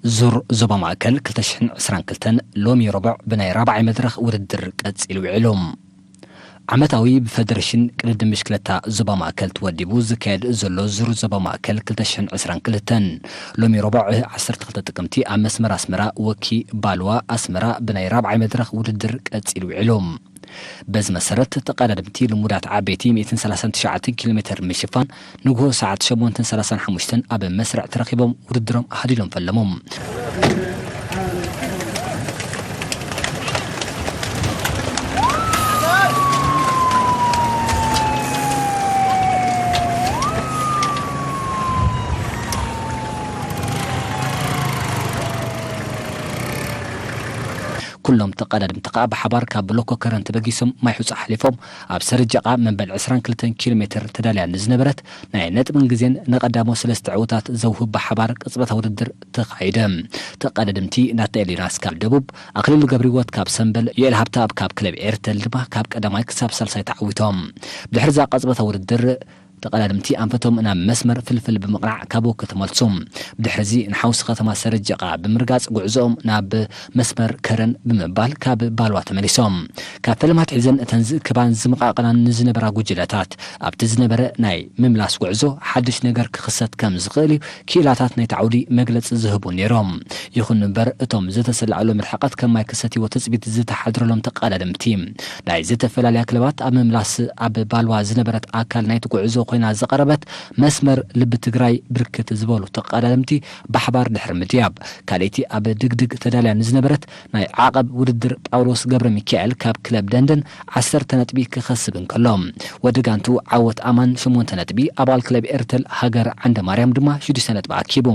ዙር ዞባ ማእከል ክልተ ሽሕን ዕስራን ክልተን ሎሚ ረቡዕ ብናይ ራብዓይ መድረኽ ውድድር ቀጺሉ ውዒሉ። ዓመታዊ ብፈደረሽን ቅድድም ብሽክለታ ዞባ ማእከል ተወዲቡ ዝካየድ ዘሎ ዙር ዞባ ማእከል ክልተ ሽሕን ዕስራን ክልተን ሎሚ ረቡዕ ዓሰርተ ክልተ ጥቅምቲ ኣብ መስመር ኣስመራ ወኪ ባልዋ ኣስመራ ብናይ ራብዓይ መድረኽ ውድድር ቀጺሉ ውዒሉ። በዚ መሰረት ተቐዳደምቲ ልሙዳት ዓበይቲ ሚእትን ሰላሳን ትሽዓተን ኪሎ ሜትር ምሽፋን ንግሆ ሰዓት ሸሞንተን ሰላሳን ሓሙሽተን ኣብ መስርዕ ተረኺቦም ውድድሮም ኣሃዲዶም ፈለሙ። ኩሎም ተቐዳደምቲ ከኣ ብሓባር ካብ ሎኮ ከረን ተበጊሶም ማይ ሑጻ ሓሊፎም ኣብ ሰረጀቓ መበል ዕስራን ክልተን ኪሎ ሜትር ተዳልያ ንዝነበረት ናይ ነጥብን ግዜን ንቐዳሞ ሰለስተ ዕውታት ዘውህብ ብሓባር ቅጽበታዊ ውድድር ተኻይደ። ተቐዳደምቲ ናትናኤል ዮናስ ካብ ደቡብ፣ ኣኽሊሉ ገብሪወት ካብ ሰምበል፣ ዮኤል ሃብተኣብ ካብ ክለብ ኤርተል ድማ ካብ ቀዳማይ ክሳብ ሳልሳይ ተዓዊቶም። ብድሕሪ እዛ ቅጽበታዊ ውድድር ተቐዳደምቲ ኣንፈቶም ናብ መስመር ፍልፍል ብምቕናዕ ካብ ወኪ ተመልሱ። ብድሕሪዚ ንሓውሲ ከተማ ሰረጀቓ ብምርጋጽ ጉዕዞኦም ናብ መስመር ከረን ብምባል ካብ ባልዋ ተመሊሶም። ካብ ፈለማ ኣትሒዘን እተን ዝእክባን ዝምቓቐላን ንዝነበራ ጉጅለታት ኣብቲ ዝነበረ ናይ ምምላስ ጉዕዞ ሓድሽ ነገር ክኽሰት ከም ዝኽእል እዩ ክኢላታት ናይቲ ዓውዲ መግለጺ ዝህቡ ነይሮም። ይኹን እምበር እቶም ዝተሰላኣሎም ርሕቀት ከም ማይ ክሰትይዎ ትጽቢት ዝተሓድረሎም ተቐዳደምቲ ናይ ዝተፈላለያ ክለባት ኣብ ምምላስ ኣብ ባልዋ ዝነበረት ኣካል ናይቲ ጉዕዞ ኮይና ዝቐረበት መስመር ልቢ ትግራይ ብርክት ዝበሉ ተቐዳደምቲ ብሓባር ድሕሪ ምድያብ ካልኣይቲ ኣብ ድግድግ ተዳልያ ንዝነበረት ናይ ዓቐብ ውድድር ጳውሎስ ገብረ ሚካኤል ካብ ክለብ ደንደን ዓሰርተ ነጥቢ ክኸስብ እንከሎ ወዲ ጋንቱ ዓወት ኣማን ሸሞንተ ነጥቢ ኣባል ክለብ ኤርተል ሃገር ዓንደ ማርያም ድማ ሽዱሽተ ነጥቢ ኣኪቡ።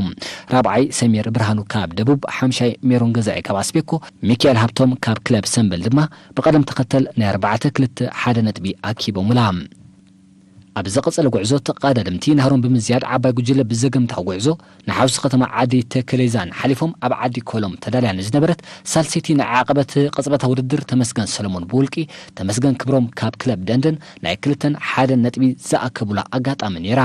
ራብዓይ ሰሚር ብርሃኑ ካብ ደቡብ፣ ሓምሻይ ሜሮን ገዛኢ ካብ ኣስቤኮ፣ ሚካኤል ሃብቶም ካብ ክለብ ሰምበል ድማ ብቐደም ተኸተል ናይ ኣርባዕተ ክልተ ሓደ ነጥቢ ኣኪቦምላ። ኣብ ዝቐጸለ ጉዕዞ ተቐዳደምቲ ናህሮም ብምዝያድ ዓባይ ጉጅለ ብዘገምታዊ ጉዕዞ ንሓውሲ ከተማ ዓዲ ተከሌዛን ሓሊፎም ኣብ ዓዲ ኮሎም ተዳልያ ንዝነበረት ሳልሰይቲ ናይ ዓቐበት ቅጽበታዊ ውድድር ተመስገን ሰለሞን ብውልቂ ተመስገን ክብሮም ካብ ክለብ ደንደን ናይ ክልተን ሓደን ነጥቢ ዝኣከቡላ ኣጋጣሚ ነይራ።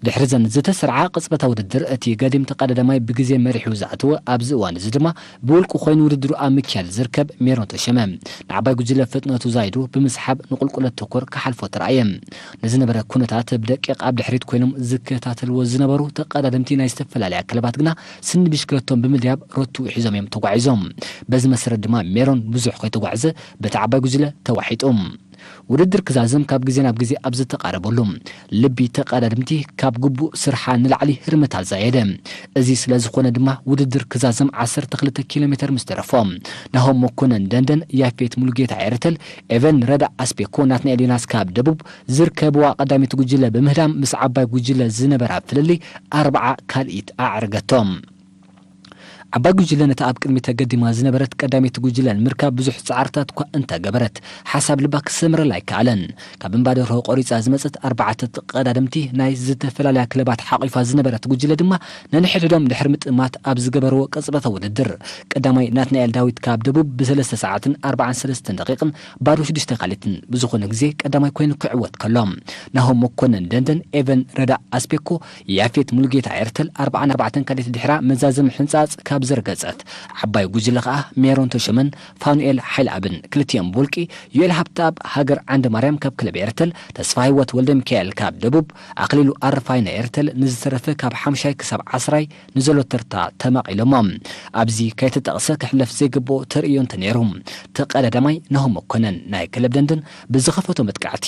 ድሕሪ ዘን ዝተሰርዓ ቅጽበታዊ ውድድር እቲ ገዲም ተቐዳዳማይ ብግዜ መሪሑ ዝኣተወ ኣብዚ እዋን እዚ ድማ ብውልቁ ኮይኑ ውድድሩ ኣብ ምክያድ ዝርከብ ሜሮን ተሸመ ንዓባይ ጉጅለ ፍጥነቱ ዛይዱ ብምስሓብ ንቁልቁለት ተኮር ክሓልፎ ተራእየ። ንዝነበረ ኩነታት ብደቂቕ ኣብ ድሕሪት ኮይኖም ዝከታተልዎ ዝነበሩ ተቐዳደምቲ ናይ ዝተፈላለያ ክለባት ግና ስኒ ብሽክለቶም ብምድያብ ሮቱ ሒዞም እዮም ተጓዒዞም። በዚ መሰረት ድማ ሜሮን ብዙሕ ከይተጓዕዘ በቲ ዓባይ ጉጅለ ተዋሒጡ። ውድድር ክዛዘም ካብ ግዜ ናብ ግዜ ኣብ ዝተቓረበሉ፣ ልቢ ተቐዳደምቲ ካብ ግቡእ ስርሓ ንላዕሊ ህርመታ ዛየደ። እዚ ስለ ዝኾነ ድማ ውድድር ክዛዘም ዓሰርተ ክልተ ኪሎ ሜተር ምስ ተረፎ፣ ናሆም መኮነን ደንደን፣ ያፌት ሙሉጌታ ኤርተል፣ ኤቨን ረዳ ኣስቤኮ፣ ናትናኤል ዮናስ ካብ ደቡብ ዝርከብዋ ቀዳሚት ጉጅለ ብምህዳም ምስ ዓባይ ጉጅለ ዝነበራ ፍልልይ ኣርብዓ ካልኢት ኣዕርገቶም። ዓባይ ጉጅለ ነታ ኣብ ቅድሚት ተገዲማ ዝነበረት ቀዳመይቲ ጉጅለ ንምርካብ ብዙሕ ጻዕርታት እኳ እንተገበረት፣ ሓሳብ ልባ ክሰምረላ ኣይከኣለን። ካብ እምባደርሆ ቆሪጻ ዝመጸት ኣርባዕተ ተቐዳደምቲ ናይ ዝተፈላለያ ክለባት ሓቒፋ ዝነበረት ጉጅለ ድማ ነንሕድሕዶም ድሕሪ ምጥማት ኣብ ዝገበርዎ ቅጽበታዊ ውድድር፣ ቀዳማይ ናትናኤል ዳዊት ካብ ደቡብ ብሰለስተ ሰዓትን ኣርባዓን ሰለስተን ደቂቕን ባዶ ሽዱሽተ ካልትን ብዝኾነ ግዜ ቀዳማይ ኮይኑ ክዕወት ከሎ፣ ናሆም መኮነን ደንደን፣ ኤቨን ረዳ ኣስፔኮ፣ ያፌት ሙሉጌታ ኤርተል ኣርባዓን ኣርባዕተን ካልኢት ድሕራ መዛዘሚ ሕንጻጽ ካብ ዘርገጸት፣ ዓባይ ጉጅለ ከኣ ሜሮን ተሾመን ፋኑኤል ሓይልኣብን ክልቲኦም ብውልቂ፣ ዮኤል ሃብተኣብ ሃገር ዓንደ ማርያም ካብ ክለብ ኤርተል፣ ተስፋ ህይወት ወልደ ሚካኤል ካብ ደቡብ፣ ኣኽሊሉ ኣረፋይነ ኤርተል ንዝተረፈ ካብ ሓምሻይ ክሳብ ዓስራይ ንዘሎ ተርታ ተማቒሎሞ። ኣብዚ ከይተጠቕሰ ክሕለፍ ዘይግብኦ ተርእዮ እንተነይሩ፣ ተቐዳዳማይ ናሆም መኮነን ናይ ክለብ ደንደን ብዝኸፈቶ መጥቃዕቲ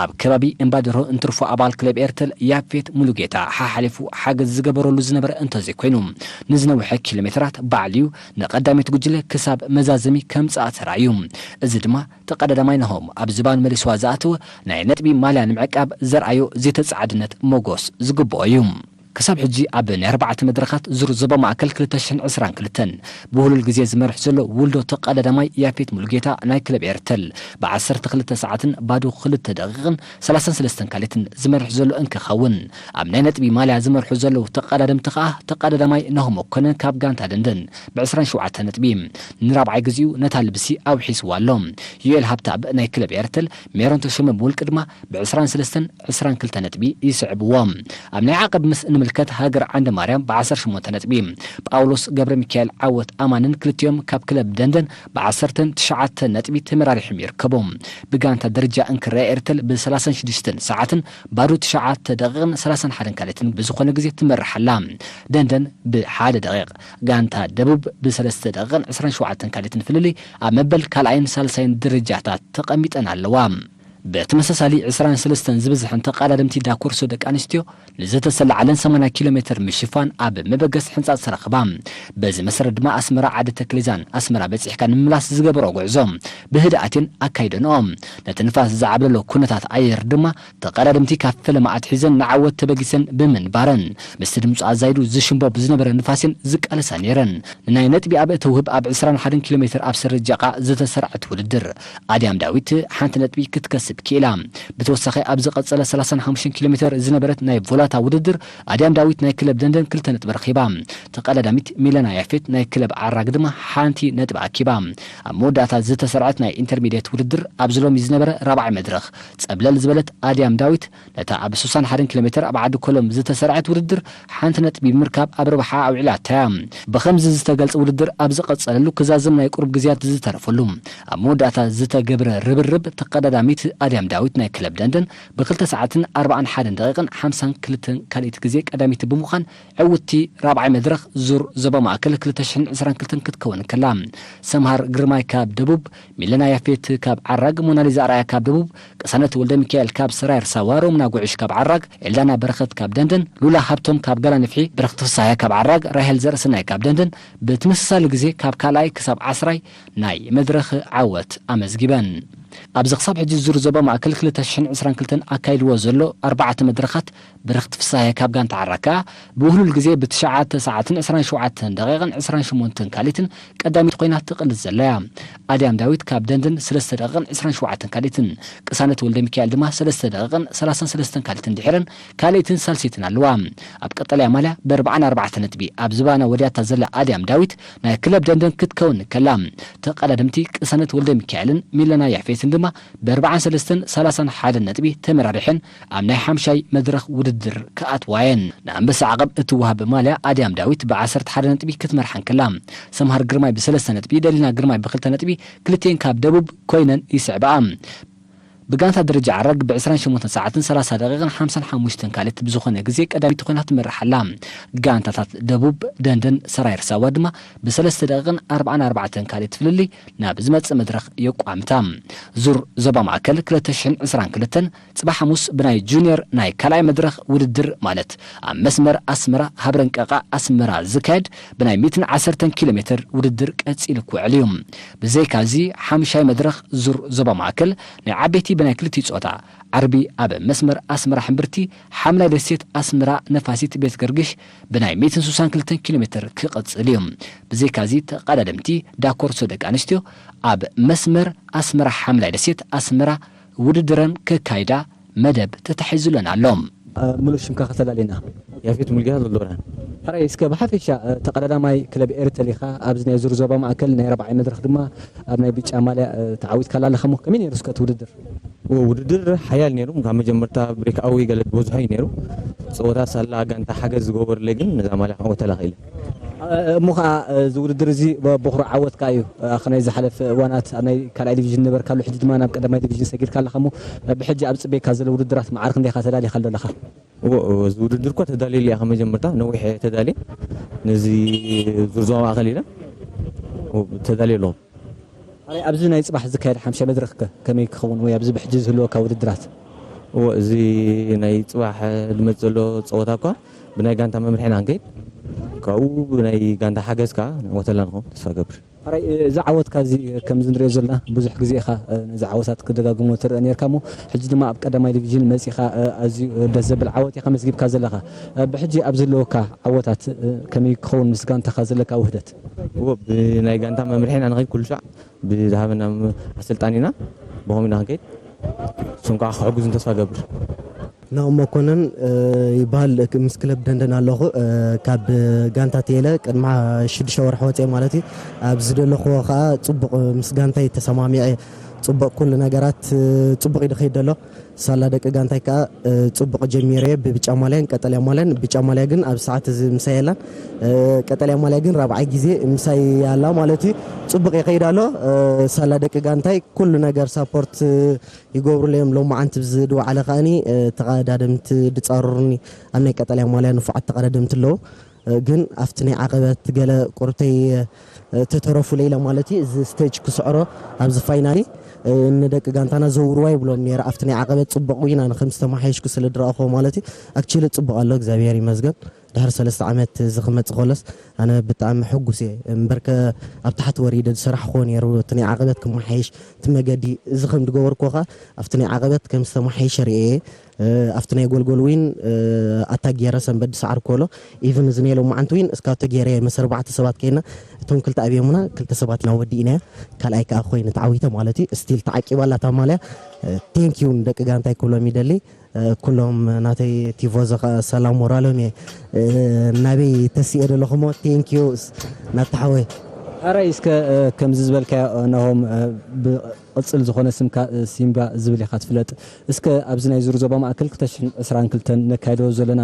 ኣብ ከባቢ እምባደርሆ እንትርፎ ኣባል ክለብ ኤርተል ያፌት ሙሉጌታ ሓሓሊፉ ሓገዝ ዝገበረሉ ዝነበረ እንተዘይኮይኑ፣ ንዝነውሐ ኪሎ ሜትራት ባዕሉ'ዩ ንቐዳሚት ጉጅለ ክሳብ መዛዘሚ ከምጽኣ ተራእዩ። እዚ ድማ ተቐዳዳማይ ናሆም ኣብ ዝባን መሊስዋ ዝኣተወ ናይ ነጥቢ ማልያ ንምዕቃብ ዘርኣዮ ዘይተጻዓድነት መጎስ ዝግብኦ እዩ። ክሳብ ሕጂ ኣብ ናይ ኣርባዕተ መድረኻት ዙር ዞባ ማእከል ክልተ ሽሕን ዕስራን ክልተን ብህሉል ግዜ ዝመርሕ ዘሎ ውልዶ ተቐዳዳማይ ያፌት ሙሉጌታ ናይ ክለብ ኤርተል ብዓሰርተ ክልተ ሰዓትን ባዶ ክልተ ደቂቕን ሰላሳን ሰለስተን ካልትን ዝመርሕ ዘሎ እንክኸውን፣ ኣብ ናይ ነጥቢ ማልያ ዝመርሑ ዘለዉ ተቐዳደምቲ ከኣ ተቐዳዳማይ ናሆም መኮነን ካብ ጋንታ ደንደን ብዕስራን ሸውዓተን ነጥቢ ንራብዓይ ግዜኡ ነታ ልብሲ ኣውሒስዋ ኣሎ። ዮኤል ሃብተኣብ ናይ ክለብ ኤርተል፣ ሜሮን ተሾመ ብውልቂ ድማ ብዕስራን ሰለስተን ዕስራን ክልተ ነጥቢ ይስዕብዎ። ኣብ ናይ ዓቐብ ምስ እንምልከት ከት ሃገር ዓንደ ማርያም ብ18 ነጥቢ፣ ጳውሎስ ገብረ ሚካኤል ዓወት ኣማንን ክልቲኦም ካብ ክለብ ደንደን ብ19 ነጥቢ ተመራሪሖም ይርከቡ። ብጋንታ ደረጃ እንክረኣ ኤርተል ብ36 ሰዓትን ባዶ ትሽዓተ ደቂቕን 31 ካልትን ብዝኾነ ግዜ ትመርሕ ኣላ። ደንደን ብሓደ ደቂቕ፣ ጋንታ ደቡብ ብሰለስተ ደቂቕን 27 ካልትን ፍልልይ ኣብ መበል ካልኣይን ሳልሳይን ደረጃታት ተቐሚጠን ኣለዋ። ብተመሳሳሊ 23 ዝበዝሐን ተቐዳደምቲ ዳኮርሶ ደቂ ኣንስትዮ ንዝተሰላዓለን 80 ኪሎ ሜትር ምሽፋን ኣብ መበገስ ሕንጻጽ ተረኽባ። በዚ መሰረት ድማ ኣስመራ ዓዲ ተክሊዛን ኣስመራ በጺሕካ ንምምላስ ዝገበሮ ጉዕዞ ብህድኣትን ኣካይደንኦ። ነቲ ንፋስ ዝዓብለሎ ኩነታት ኣየር ድማ ተቐዳደምቲ ካብ ፈለማ ኣትሒዘን ንዓወት ተበጊሰን ብምንባረን ምስቲ ድምፁ ኣዛይዱ ዝሽምቦ ብዝነበረ ንፋስን ዝቃለሳ ነይረን። ንናይ ነጥቢ ኣብ እተውህብ ኣብ 21 ኪሎ ሜትር ኣብ ሰረጃቓ ዝተሰርዐት ውድድር ኣድያም ዳዊት ሓንቲ ነጥቢ ክትከስብ ክኢላ። ብተወሳኺ ኣብ ዝቐጸለ 35 ኪሎ ሜትር ዝነበረት ናይ ቮላታ ውድድር ኣድያም ዳዊት ናይ ክለብ ደንደን ክልተ ነጥቢ ረኺባ። ተቐዳዳሚት ሚለና ያፌት ናይ ክለብ ዓራግ ድማ ሓንቲ ነጥቢ ኣኪባ። ኣብ መወዳእታ ዝተሰርዐት ናይ ኢንተርሚድየት ውድድር ኣብዚ ሎሚ ዝነበረ ራብዓይ መድረኽ ጸብለል ዝበለት ኣድያም ዳዊት ነታ ኣብ 61 ኪሎ ሜትር ኣብ ዓዲ ኮሎም ዝተሰርዐት ውድድር ሓንቲ ነጥቢ ብምርካብ ኣብ ረብሓ ኣውዒላታ እያ። ብኸምዚ ዝተገልጸ ውድድር ኣብ ዝቐጸለሉ ክዛዘም ናይ ቁሩብ ግዜያት ዝተረፈሉ ኣብ መወዳእታ ዝተገብረ ርብርብ ተቐዳዳሚት ኣድያም ዳዊት ናይ ክለብ ደንደን ብ2 ሰዓትን ኣርባዓን ሓደን ደቂቕን ሓምሳን ክልተን ካልኢት ግዜ ቀዳሚት ብምዃን ዕውትቲ ራብዓይ መድረኽ ዙር ዞባ ማእከል 2022 ክትከውን ከላ፣ ሰምሃር ግርማይ ካብ ደቡብ፣ ሚለና ያፌት ካብ ዓራግ፣ ሞናሊዛ ኣርኣያ ካብ ደቡብ፣ ቅሳነት ወልደ ሚካኤል ካብ ሰራየር ሳዋ፣ ሮምና ጉዕሽ ካብ ዓራግ፣ ኤልዳና በረኸት ካብ ደንደን፣ ሉላ ሃብቶም ካብ ጋላንፍሒ፣ በረኸት ፍሳሃያ ካብ ዓራግ፣ ራሄል ዘርእሰናይ ካብ ደንደን ብተመሳሳሊ ግዜ ካብ ካልኣይ ክሳብ ዓስራይ ናይ መድረኽ ዓወት ኣመዝጊበን። ኣብዚ ክሳብ ሕጂ ዙር ዞባ ማእከል 2022 ኣካይድዎ ዘሎ ኣርባዕተ መድረኻት በረኽት ፍሳሃያ ካብ ጋንታ ዓራካ ብውህሉል ግዜ ብ9 ሰዓትን 27 ደቂቕን 28 ካልኢትን ቀዳሚት ኮይና ትቕልስ ዘላ እያ። ኣድያም ዳዊት ካብ ደንደን ሰለስተ ደቂቕን 27 ካልኢትን፣ ቅሳነት ወልደ ሚካኤል ድማ ሰለስተ ደቂቕን 33 ካልኢትን ድሒረን ካልኢትን ሳልሰይትን ኣለዋ። ኣብ ቀጠልያ ማልያ ብ44 ነጥቢ ኣብ ዝባና ወዲያታ ዘላ ኣድያም ዳዊት ናይ ክለብ ደንደን ክትከውን ከላ፣ ተቐዳደምቲ ቅሳነት ወልደ ሚካኤልን ሚለና ያፌትን ድማ ብ43ን 31 ነጥቢ ተመራሪሐን ኣብ ናይ ሓምሻይ መድረኽ ውድድር ክኣትዋ እየን። ንኣንበሳ ዓቐብ እትወሃብ ማልያ ኣድያም ዳዊት ብ11 ነጥቢ ክትመርሓን ከላ፣ ሰምሃር ግርማይ ብሰለስተ ነጥቢ፣ ደሊና ግርማይ ብክልተ ነጥቢ ክልቲኤን ካብ ደቡብ ኮይነን ይስዕብኣ። ብጋንታ ደረጃ ዓራግ ብ28 ሰዓትን 30 ደቂቕን 55 ካልእት ብዝኾነ ግዜ ቀዳሚት ኮይና ትመርሕ ኣላ። ጋንታታት ደቡብ ደንደን ሰራየር ሳዋ ድማ ብሰለስተ ደቂቕን 44 ካልእት ፍልልይ ናብ ዝመጽእ መድረኽ የቋምታ። ዙር ዞባ ማእከል 2022 ጽባሕ ሓሙስ ብናይ ጁኒየር ናይ ካልኣይ መድረኽ ውድድር ማለት ኣብ መስመር ኣስመራ ሃብረንቀቓ ኣስመራ ዝካየድ ብናይ 110 ኪሎ ሜትር ውድድር ቀጺሉ ክውዕል እዩ። ብዘይካዚ ሓምሻይ መድረኽ ዙር ዞባ ማእከል ናይ ዓበይቲ ብናይ ክልቲኡ ጾታ ዓርቢ ኣብ መስመር ኣስመራ ሕምብርቲ ሓምላይ ደሴት ኣስመራ ነፋሲት ቤት ገርግሽ ብናይ 162 ኪሎ ሜትር ክቕጽል እዩ። ብዘይካዚ ተቐዳደምቲ ዳኮርሶ ደቂ ኣንስትዮ ኣብ መስመር ኣስመራ ሓምላይ ደሴት ኣስመራ ውድድረን ከካይዳ መደብ ተታሒዙለን ኣሎ። ምሉእ ሽምካ ከተላልየና? ያፌት ሙልጌታ ወልደብርሃን። ሕራይ እስከ ብሓፈሻ ተቐዳዳማይ ክለብ ኤርተል ኢኻ። ኣብዚ ናይ ዙር ዞባ ማእከል ናይ ረብዓይ መድረኽ ድማ ኣብ ናይ ብጫ ማልያ ተዓዊትካላ ኣለኻ እሞ ከመይ ነይሩ እስከ እቲ ውድድር? ው-፣ ውድድር ሓያል ነይሩ። ካብ መጀመርታ ብሬክ ኣወይ ገለ ዝበዝሖ እዩ ነይሩ። ጸወታ ሳላ ጋንታ ሓገዝ ዝገበሩለይ ግን ነዛ ማልያ ክዕወተላ ክኢለ። እ-፣ እሞ ኸዓ፣ እ፣ እዚ ውድድር እዚ ብ-፣ በኹሪ ዓወትካ እዩ። እ፣ ኣኸ ናይ ዝሓለፈ እዋናት ኣብ ናይ ካልኣይ ዲቪዥን ነበርካ ኣሎ፣ ሕጂ ድማ ናብ ቀዳማይ ዲቪዥን ሰጊርካ ኣለኻ እሞ፣ እ፣ ብሕጂ ኣብ ጽቤካ ዘሎ ውድድራት መዓር ክንደይ ኢኻ ተዳሊኻ ኣሎ ኣለኻ? እዎ፣ እዎ፣ እዚ ውድድር እኳ ተዳልየሉ እየ ካብ መጀመርታ፣ ነዊሕ እየ ተዳልየ። ነዚ ዙር ዞባ ማእከል ኢለ፣ እዎ፣ ተዳልየ ኣለኹ። ኣይ፣ ኣብዚ ናይ ጽባሕ ዝካየድ ሓምሻይ መድረኽ ከ ከመይ ክኸውን ወይ ኣብዚ ብሕጂ ዝህልወካ ውድድራት? እዎ፣ እዚ ናይ ጽባሕ ዝመጽእ ዘሎ ጸወታ እኳ ብናይ ጋንታ መምርሒ ኢና ክንከይድ። ካብኡ ብናይ ጋንታ ሓገዝ ከኣ ንዕወተላ ንኸውን ተስፋ እገብር። ሕራይ፣ እዚ ዓወትካ እዚ ከምዚ ንሪኦ ዘለና ብዙሕ ግዜ ኢኻ፣ እ፣ ነዚ ዓወታት ክደጋግሞ ትረአ ኔርካ እሞ፣ ሕጂ ድማ ኣብ ቀዳማይ ዲቪዥን መጺኻ፣ እ፣ ኣዝዩ ደስ ዘብል ዓወት ኢኻ መዝጊብካ ዘለኻ። እ፣ ብሕጂ ኣብ ዘለወካ ዓወታት፣ እ፣ ከመይ ክኸውን ምስ ጋንታኻ ዘለካ ውህደት? እዎ፣ ብናይ ጋንታ መምርሒ ኢና ንኸይድ ኩሉ ሻዕ። ብዝሃበና ም-፣ ኣሰልጣኒና ብኸምኡ ኢና ክንከይድ። እሶም ከዓ ክሕግዙን ተስፋ እገብር። ናኦም መኮነን፣ እ፣ ይበሃል። ክ-፣ ምስ ክለብ ደንደን ኣለኹ። እ፣ ካብ ጋንታ ቴለ ቅድሚ ሽዱሽተ ወርሒ ወፅየ ማለት እዩ። ኣብ ዝደለኽዎ ከዓ ፅቡቕ ምስ ጋንታይ ተሰማሚዐ ጽቡቕ፣ ኩሉ ነገራት ጽቡቕ እዩ ዝኸይድ ዘሎ። ሳላ ደቂ ጋንታይ ከኣ ጽቡቕ ጀሚረ እየ፣ ብብጫ ማልያን ቀጠልያ ማልያን። ብጫ ማልያ ግን ኣብ ሰዓት እዚ ምሳይ የላን። ቀጠልያ ማልያ ግን ራብዓይ ግዜ ምሳይ ኣላ ማለት እዩ። ጽቡቕ ይኸይድ ኣሎ። ሳላ ደቂ ጋንታይ ኩሉ ነገር ሳፖርት ይገብሩለይ እዮም። ሎማዓንቲ ብዝድዋዓለ ከኣኒ ተቐዳደምቲ ድጻረሩኒ ኣብ ናይ ቀጠልያ ማልያ ንፉዓት ተቐዳደምቲ ኣለዉ። ግን ኣብቲ ናይ ዓቐበት ገለ ቁርብተይ ተተረፉ ለይላ ማለት እዩ። እዚ ስቴጅ ክስዕሮ ኣብዚ ፋይናሊ ንደቂ ጋንታና ዘውርዋ ይብሎም ነይረ። ኣብቲ ናይ ዓቐበት ጽቡቕ ዊና ንከም ዝተማሓየሽኩ ስለ ድረኣኹ ማለት እዩ። ኣክቹሊ ጽቡቕ ኣሎ፣ እግዚኣብሔር ይመስገን። ድሕሪ ሰለስተ ዓመት እዚ ክመጽእ ከሎስ ኣነ ብጣዕሚ ሕጉስ እየ። እምበርከ ኣብ ታሕቲ ወሪደ ዝሰራሕክዎ ነይሩ፣ እቲ ናይ ዓቐበት ክመሓየሽ፣ እቲ መገዲ እዚ ከም ዝገበርክዎ ከኣ ኣብቲ ናይ ዓቐበት ከም ዝተመሓየሸ ርእየ። ኣብቲ ናይ ጎልጎል ዊን ኣታ ገይረ ሰንበት ዝሰዓርክዎ ኣሎ። ኢቭን እዚ ናይ ሎማዓንቲ ዊን እስካቶ ገይረ ምስ ኣርባዕተ ሰባት ከይና እቶም ክልተ ኣብዮምና ክልተ ሰባት ኢና ወዲእናዮ። ካልኣይ ከኣ ኮይኑ ተዓዊተ ማለት እዩ። ስቲል ተዓቂባ ኣላ እታ ማልያ። ቴንክ ዩ ንደቂ ጋንታይ ክብሎም ይደሊ። ኩሎም ናተይ ቲፎዞ ከኣ ሰላም ሞራሎም እየ ናበይ ተስእየ ዘለኹሞ። ቴንክ ዩ ናታ ሓወይ። ኣራይ እስከ ከምዚ ዝበልካዮ ናሆም ብቕጽል ዝኾነ ስምካ ሲምባ ዝብል ኢኻ ትፍለጥ። እስከ ኣብዚ ናይ ዙር ዞባ ማእከል ክልተ ሽሕን ዕስራን ክልተን ነካይዶ ዘለና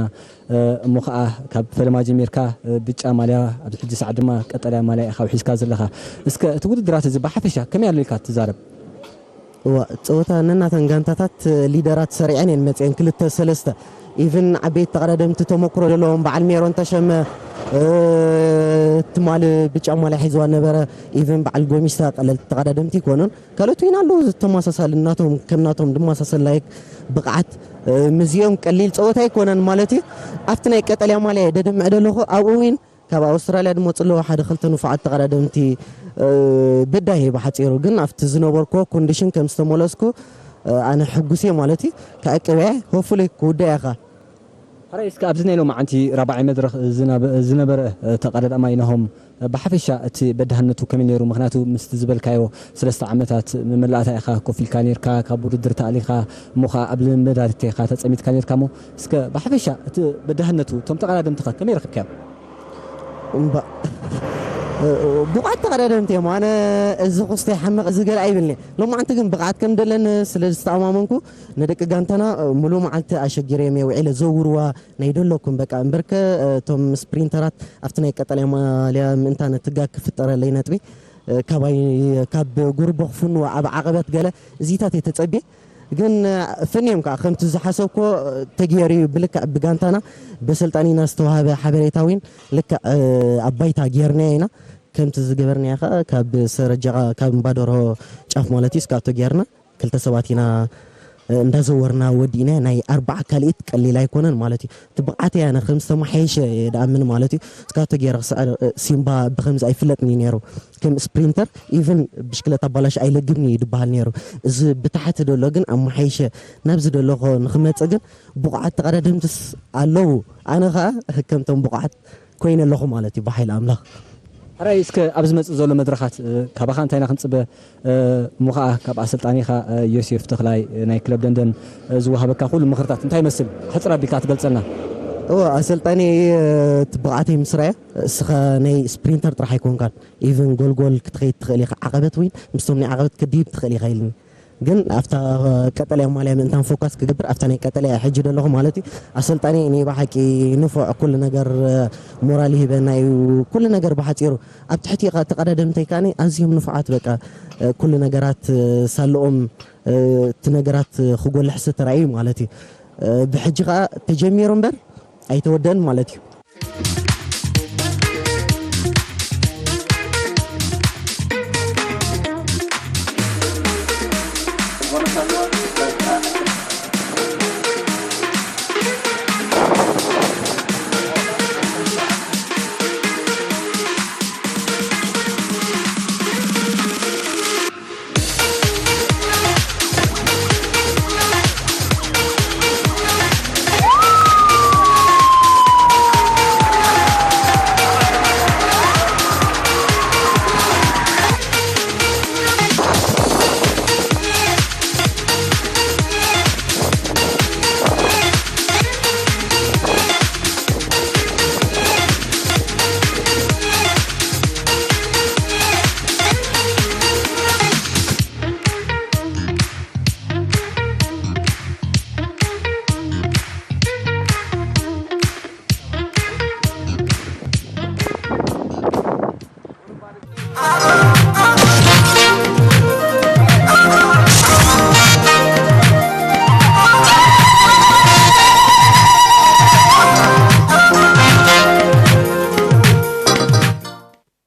እሞ ኸኣ ካብ ፈለማ ጀሚርካ ብጫ ማልያ ኣብዚ ሕጂ ሰዓት ድማ ቀጠልያ ማልያ ኢኻ ውሒዝካ ዘለኻ። እስከ እቲ ውድድራት እዚ ብሓፈሻ ከመይ ኣሎ ኢልካ ትዛረብ? እዋ፣ ጸወታ ነናተን ጋንታታት ሊደራት ሰሪዐን እየን መጺአን፣ ክልተ ሰለስተ። ኢቭን ዓበይቲ ተቐዳደምቲ ተመክሮ ዘለዎም በዓል ሜሮን ተሸመ፣ እ፣ ትማሊ ብጫ ማልያ ሒዝዋ ነበረ። ኢቭን በዓል ጎሚስታ ቀለልቲ ተቐዳደምቲ ይኮኑን። ካልኦት እውን ኣለዉ ተመሳሳሊ ናቶም፣ ከም ናቶም ድመሳሰል ላይክ ብቕዓት፣ እ፣ ምስዚኦም ቀሊል ጸወታ ኣይኮነን ማለት እዩ። ኣብቲ ናይ ቀጠልያ ማልያ እየ ደድምዕ ዘለኹ። ኣብኡ እውን ካብ ኣውስትራልያ ዝመጹ ኣለዉ ሓደ ክልተ ንፉዓት ተቐዳደምቲ፣ እ፣ በዳሂ ብሓጺሩ። ግን ኣብቲ ዝነበርኩዎ ኮንዲሽን ከም ዝተመለስኩ፣ እ፣ ኣነ ሕጉስ እየ ማለት እዩ። ክዕቅብ እየ፣ ሆፕፉሊ ክውዳእ እየ ኸኣ። ሕራይ እስከ ኣብዚ ናይ ሎማዓንቲ ራብዓይ መድረኽ ዝናበ-፣ ዝነበረ፣ እ፣ ተቐዳዳማይ ናሆም፣ እ፣ ብሓፈሻ እቲ በዳህነቱ ከመይ ነይሩ? ምኽንያቱ ምስቲ ዝበልካዮ ሰለስተ ዓመታት መመላእታ ኢኻ ኮፍ ኢልካ ነይርካ፣ ካብ ውድድር ተኣሊኻ፣ እሞ ኸኣ ኣብ ልምምዳት ኢኻ ተጸሚድካ ነይርካ። እሞ እስከ ብሓፈሻ እቲ በዳህነቱ እቶም ተቐዳደምትኻ ከመይ ረኺብካዮም? እምባ-፣ ብቑዓት ተቐዳደምቲ እዮም። ኣነ እዚ ክስተ ይሓምቕ፣ እዚ ገለ ኣይብልኒ። ሎማዓንቲ ግን ብቕዓት ከም ደለኒ ስለ ዝተኣማመንኩ፣ ንደቂ ጋንታና፣ እ፣ ሙሉእ መዓልቲ ኣሸጊረዮም እየ ውዒለ። ዘውርዋ ናይ ደለኩም በቃ። እምበርከ፣ እ፣ እቶም ስፕሪንተራት ኣብቲ ናይ ቀጠልያ ማልያ ምእንታን እቲ ጋግ ክፍጠረለይ ነጥቢ፣ እ፣ ካባይ፣ ካብ ጉርቦ ክፍንዎ ኣብ ዓቐበት ገለ እዚታት እየ ተጸብየ። ግን፣ እ፣ ፍንዮም ከኣ ከምቲ ዝሓሰብኮ፣ እ፣ ተገይሩ እዩ። ብልክዕ ብጋንታና በሰልጣኒና ዝተዋህበ ሓበሬታ እውን ልክዕ፣ እ፣ ኣብ ባይታ ጌርናዮ ኢና። ከምቲ ዝገበርናዮ ከኣ ካብ ሰረጃ፣ ካብ እምባደርሆ ጫፍ ማለት እዩ፣ እስካቶ ጌርና ክልተ ሰባት ኢና፣ እ፣ እንዳዘወርና ወዲእና። ናይ ኣርባዓ ካልኢት ቀሊል ኣይኮነን ማለት እዩ። እቲ ብቕዓት እየ ኣነ ከም ዝተመሓየሸ እየ ድኣምን ማለት እዩ። እስካቶ ጌረ ክስዕር፣ እ፣ ሲምባ ብኸምዚ ኣይፍለጥን እዩ ነይሩ። ከም ስፕሪንተር ኢቭን ብሽክለታ ኣባላሽ ኣይለግብን እዩ ድበሃል ነይሩ። እዚ ብታሕቲ ደሎ ግን ኣመሓይሸ ናብዚ ደለኹ ንክመጽእ ግን ብቑዓት ተቐዳደምትስ ኣለዉ። ኣነ ኸኣ ከምቶም ብቑዓት ኮይነ ኣለኹ ማለት እዩ ብሓይሊ ኣምላኽ። ሕራይ እስከ ኣብ ዝመጽእ ዘሎ መድረኻት፣ እ፣ ካባኻ እንታይ ኢና ክንጽበ? እ፣ እሞ ኸኣ ካብ ኣሰልጣኒኻ፣ እ፣ ዮሴፍ ተኽላይ፣ እ፣ ናይ ክለብ ደንደን፣ እ፣ ዝወሃበካ ኩሉ ምኽርታት እንታይ ይመስል? ሕጽር ኣቢልካ ትገልጸልና? እወ፣ ኣሰልጣኒ፣ እ፣ እቲ ብቕዓተይ ምስ ረኣየ፣ እስኻ ናይ ስፕሪንተር ጥራሕ ኣይኮንካን፣ ኢቭን ጎልጎል ክትኸይድ ትኽእል ኢኻ፣ ዓቐበት እውን ምስቶም ናይ ዓቐበት ክትድይብ ትኽእል ኢኻ ኢልኒ። ግን ኣብታ ቀጠልያ ማልያ ምእንታን ፎካስ ክገብር፣ ኣብታ ናይ ቀጠልያ ሕጂ ዘለኹ ማለት እዩ። ኣሰልጣኒ ናይ ብሓቂ ንፉዕ፣ ኩሉ ነገር፣ እ፣ ሞራል ይህበና እዩ፣ ኩሉ ነገር ብሓጺሩ። ኣብ ትሕቲ ቐ-፣ ተቐዳደምተይ ከኣ ኣዝዮም ንፉዓት፣ በቃ፣ እ፣ ኩሉ ነገራት፣ እ፣ ሳልኦም፣ እ፣ እቲ ነገራት ክጎልሕ ዝተራእዩ ማለት እዩ። እ፣ ብሕጂ ከኣ ተጀሚሩ እምበር ኣይተወደን ማለት እዩ።